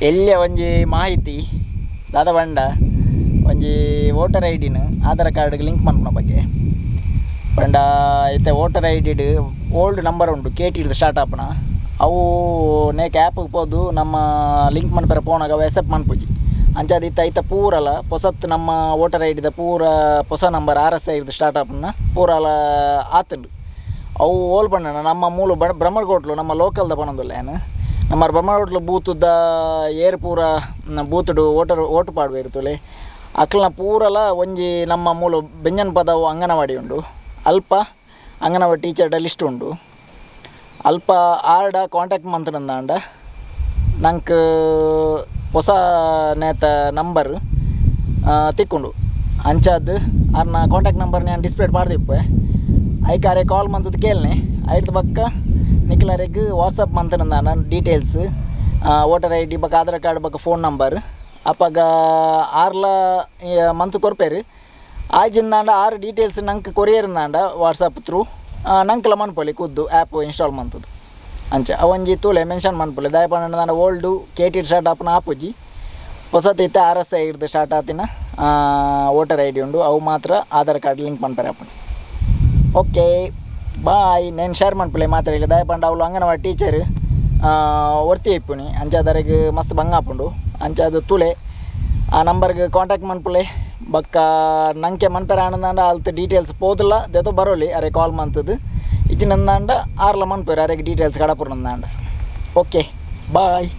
ಎಲ್ಯ ಒಂಜಿ ಮಾಹಿತಿ ದಾದ ಪಂಡ ಒಂಜಿ ವೋಟರ್ ಐಡಿನ್ ಆಧಾರ್ ಕಾರ್ಡ್ಗ್ ಲಿಂಕ್ ಮನ್ಪುನ ಬಗ್ಗೆ. ಪಂಡ ಇತ್ತೆ ವೋಟರ್ ಐಡಿಡ್ ಓಲ್ಡ್ ನಂಬರ್ ಉಂಡು, ಕೆ ಟಿಡ್ದು ಸ್ಟಾರ್ಟ್ ಆಪುನ. ಅವು ನೇಕ್ ಆ್ಯಪ್ಗೆ ಪೋದು ನಮ್ಮ ಲಿಂಕ್ ಮನ್ಪೆರೆ ಪೋನಾಗ ಅವು ಎಕ್ಸೆಪ್ಟ್ ಮನ್ಪುಜಿ. ಅಂಚಾದ್ ಇತ್ತೆ ಐತ ಪೂರಲ ಪೊಸತ್ ನಮ್ಮ ವೋಟರ್ ಐಡಿದ ಪೂರ ಪೊಸ number R S ಐಡ್ದು start ಆಪುನ ಪೂರಲ ಆತುಂಡು. ಅವು ಓಲ್ ಪಂಡಣ ನಮ್ಮ ಮೂಲು ಬ್ರಹ್ಮಕೋಟ್ಲು, ನಮ್ಮ ಲೋಕಲ್ದ ಪನೊಂದುಲ್ಲೆ ಯಾನ್. ನಮ್ಮ ಬ್ರಹ್ಮಕೋಟ್ಲು ಬೂತುದ ಏರ್ ಪೂರ ಬೂತುಡು ವೋಟರ್ ಓಟು ಪಾಡುವೆರ್ ತೂಲೆ, ಅಕ್ಲ್ನ ಪೂರಲ ಒಂಜಿ ನಮ್ಮ ಮೂಲು ಬೆಂಜನ್ ಪದವು ಅಂಗನವಾಡಿ ಉಂಡು, ಅಲ್ಪ ಅಂಗನವಾಡಿ ಟೀಚರ್ಡ ಲಿಸ್ಟ್ ಉಂಡು. ಅಲ್ಪ ಆರ್ಡ ಕಾಂಟ್ಯಾಕ್ಟ್ ಮಂತ್ನಂದಾಂಡ ನಂಕ್ ಪೊಸ ನೇತ ನಂಬರ್ ತಿಕ್ಕುಂಡು. ಅಂಚಾದ್ ಆರ್ನ ಕಾಂಟ್ಯಾಕ್ಟ್ ನಂಬರ್ ಯಾನ್ ಡಿಸ್ಪ್ಲೇಡ್ ಪಾಡ್ದಿಪ್ಪೆ. ಐಕ್ ಆರೆ ಕಾಲ್ ಮಂತುದು ಕೇಳ್ನೆ. ಐಡ್ದ್ ಬೊಕ್ಕ ನಿಕ್ಲರೆಗ್ ವಾಟ್ಸಪ್ ಮಂತ್ನಂದಾಂಡ details, voter I D ಬೊಕ್ಕ ಆಧಾರ್ ಕಾರ್ಡ್ ಬೊಕ್ಕ ಫೋನ್ ನಂಬರ್, ಅಪಗ ಆರ್ಲ ಮಂತ್ ಕೊರ್ಪೆರ್. ಆಯ್ಜಿಂದಾಂಡ ಆರ್ ಡೀಟೇಲ್ಸ್ ನಂಕ್ ಕೊರಿಯರ್ಂದಾಂಡ ವಾಟ್ಸಪ್ ತ್ರೂ ನಂಕ್ಲ ಮನ್ಪೊಲಿ ಖುದ್ದು ಆ್ಯಪ್ ಇನ್ಸ್ಟಾಲ್ ಮಂತುದು. ಅಂಚ ಅವೊಂಜಿ ತೂಲೆ ಮೆನ್ಷನ್ ಮನ್ಪುಲೆ. ದಾಯೆ ಪಂಡ old K T start ಆಪುನ ಆಪುಜಿ. ಪೊಸತ್ ಇತ್ತೆ ಆರ್ ಎಸ್ ಐಡ್ದು ಸ್ಟಾರ್ಟ್ ಆತಿನ voter I D ಉಂಡು, ಅವು ಮಾತ್ರ ಆಧಾರ್ ಕಾರ್ಡ್ ಲಿಂಕ್ ಮನ್ಪೆರೆ ಆಪುಂಡು. Okay, bye. ನೇನ್ ಶೇರ್ ಮನ್ಪುಲೆ ಮಾತ್ರ. ದಾಯೆ ಪಂಡ ಅವ್ಲು ಅಂಗನವಾಡಿ ಟೀಚರ್ ಒರ್ತಿ ಇಪ್ಪುನಿ, ಅಂಚಾದ್ ಅರೆಗ್ ಮಸ್ತ್ ಬಂಗ ಆಪುಂಡು. ಅಂಚಾದ್ ತೂಲೆ, ಆ ನಂಬರ್ಗೆ ಕಾಂಟ್ಯಾಕ್ಟ್ ಮನ್ಪುಲೆ. ಬೊಕ್ಕ ನಂಕೆ ಮನ್ಪೆರೆ ಆನಂದಾಂಡ ಅಲ್ತ್ ಡೀಟೇಲ್ಸ್ ಪೋದುಲ ದೆತೊ ಬರೋಲಿ ಅರೆ ಕಾಲ್ ಮಂತುದು. ಇಜ್ಜಿನಂದಾಂಡ ಆರ್ಲ ಮನ್ಪೆರ್ ಅರೆಗ್ ಡೀಟೇಲ್ಸ್ ಕಡಪುರ್ನಂದಾಂಡ. Okay, bye.